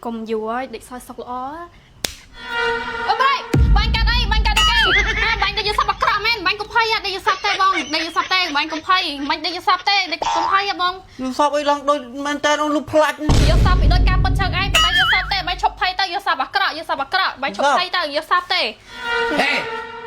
កុំយូរហើយដេកសោយសុកល្អអើប្រៃបាញ់កាត់អីបាញ់កាត់អីគេហាបាញ់ដេកយល់សប្តិអាក្រក់មែនបាញ់កុំភ័យដេកយល់សប្តិទេបងដេកយល់សប្តិទេបាញ់កុំភ័យមិនដេកយល់សប្តិទេដេកកុំភ័យហ៎បង យល់សពអីឡើងដូចមែនតើអូនលុបផ្លាច់ យល់សប្តិពីដូចការពិតឆឹងឯងប៉ុន្តែយល់សប្តិទេបាញ់ឈប់ភ័យទៅយល់សប្តិអាក្រក់យល់សប្តិអាក្រក់បាញ់ឈប់ភ័យទៅយល់សប្តិទេ ហេ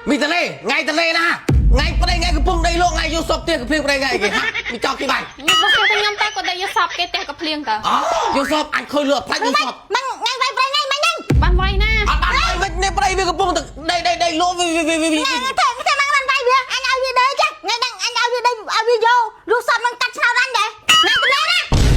មីតលេថ្ងៃតលេណាថ្ងៃប្តីថ្ងៃកំពុងដីលោកថ្ងៃយកសពទៀតកំភ្លៀងប្តីថ្ងៃគេហាមីចោលគេបាញ់ ខ្ញុំបោះគេទៅខ្ញុំតែគាត់ដេកយល់សប្តិគេផ្ទះក៏ភ្លៀងតើ អូយកសពអញឃើញលឿផ្លាច់យកសព មិនថ្ងៃវាយប្រៃថ្ងៃមិញហ្នឹង បានវាយណា អត់បានវិញនេះប្តីវាកំពុងតែដីដីដីលោកវាវាវាវា ថ្ងៃទេទេមកបានវាយវាអញឲ្យវាដេកចាថ្ងៃហ្នឹងអញឲ្យវាដេកឲ្យវាយករូបសពនឹងកាត់ឆ្នោតអញដែរថ្ងៃទៅណា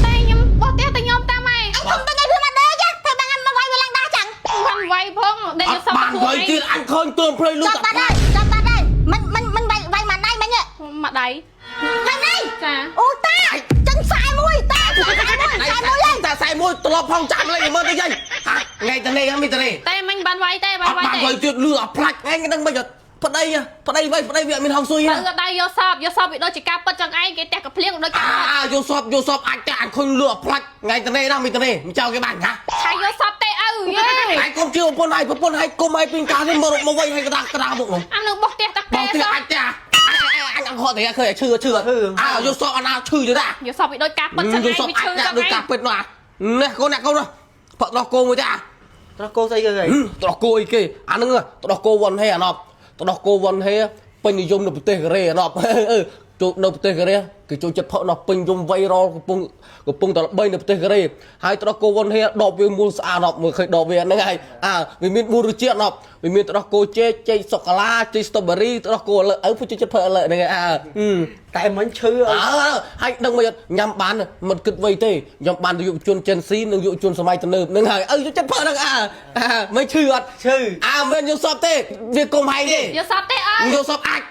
តែខ្ញុំបោះផ្ទះទៅខ្ញុំតាមឯង អញធំទៅឲ្យវាមកដេកចាទេបានមកវាយវាឡើងដាស់ចឹង បានវាយផងដេកយល់សប្ បាន តិខ្លួនឯង វាយទៀតអញឃើញទឿនភ្លុយលូ ចាប់បាត់ហើយចាប់បាត់ហើយមិនមិនមិនវាយវាយមកដៃមិញ មួយដៃ វាយដៃ ចា អូតាចឹងខ្សែមួយតាខ្សែមួយខ្សែមួយហើយ តែខ្សែមួយត្រឡប់ផងចាំលេងមើលទៅយាយហាថ្ងៃតលេមីតលេ តែមិញបានវាយទេ អត់ បានវាយទេ បានវាយទៀតលឺអត់ផ្លាច់ថ្ងៃហ្នឹងមិនប្តីប្តីវាយប្តីវាអត់មានហងស៊ុយ បើអត់ដៃយកសពយកសពវាដូចជាការពិតចឹងឯងគេផ្ទះក៏ភ្លៀងដូចការពិត អាយកសពយកសពអាចតែអញឃើញលឺអត់ផ្លាច់ថ្ងៃតលេណាមីតលេមិនចោលគេបាញ់ហា ឆៃយកសពទេឪយេ ឯងកុំជឿប្រពន្ធឯងប្រពន្ធឯងគុំឯងពីការនេះមកមកវិញឲ្យកដាកដាមុខនោះ អានឹងបោះផ្ទះតា ប កែ ងទៀត សោះ អាចទេអញអញខកទេឃើញឈឺឈឺអើយកសក់អាណាឈឺទៅដែរ យកសពវាដូចការពិតចឹង យកសក់ ឯងវាឈឺ អាចដូច ចឹងឯង ការពិតនោះនេះកូនអ្នកកូននោះផឹកដោះគោមួយទេអា ត្រោះគោស្អីគេ ត្រោះគោអីគេអាហ្នឹងត្រោះគោវ៉ាន់ហេអាណប់ត្រោះគោវ៉ាន់ហេពេញនិយមនៅប្រទេសកូរ៉េអាណប់អឺចូលនៅប្រទេសកូរ៉េគេចូលចិត្តផឹកនោះពេញយមវៃរ៉លកំពុងកំពុងតែល្បីនៅប្រទេសកូរ៉េហើយត្រោះគោវ៉ាន់ហេដបវាមូលស្អាតណប់មើលឃើញដបវាហ្នឹងហើយអើវាមានបួនរសជាតិណប់វាមានត្រោះគោចេកចេកសូកូឡាចេកស្ទ្រូប៊េរីត្រោះគោលើឪពុជចិត្តផឹកលើហ្នឹងហើយអើ តែមិញឈឺ អើហើយដឹងមកញ៉ាំបានមិនគិតវ័យទេញ៉ាំបានយុវជន Gen Z និងយុវជនសម័យទំនើបហ្នឹងហើយឪចិត្តផឹកហ្នឹងអើមិនឈឺអត់ ឈឺ អើមិនយកសពទេវាកុំហែងទេ យកសពទេឪ យកសពអាច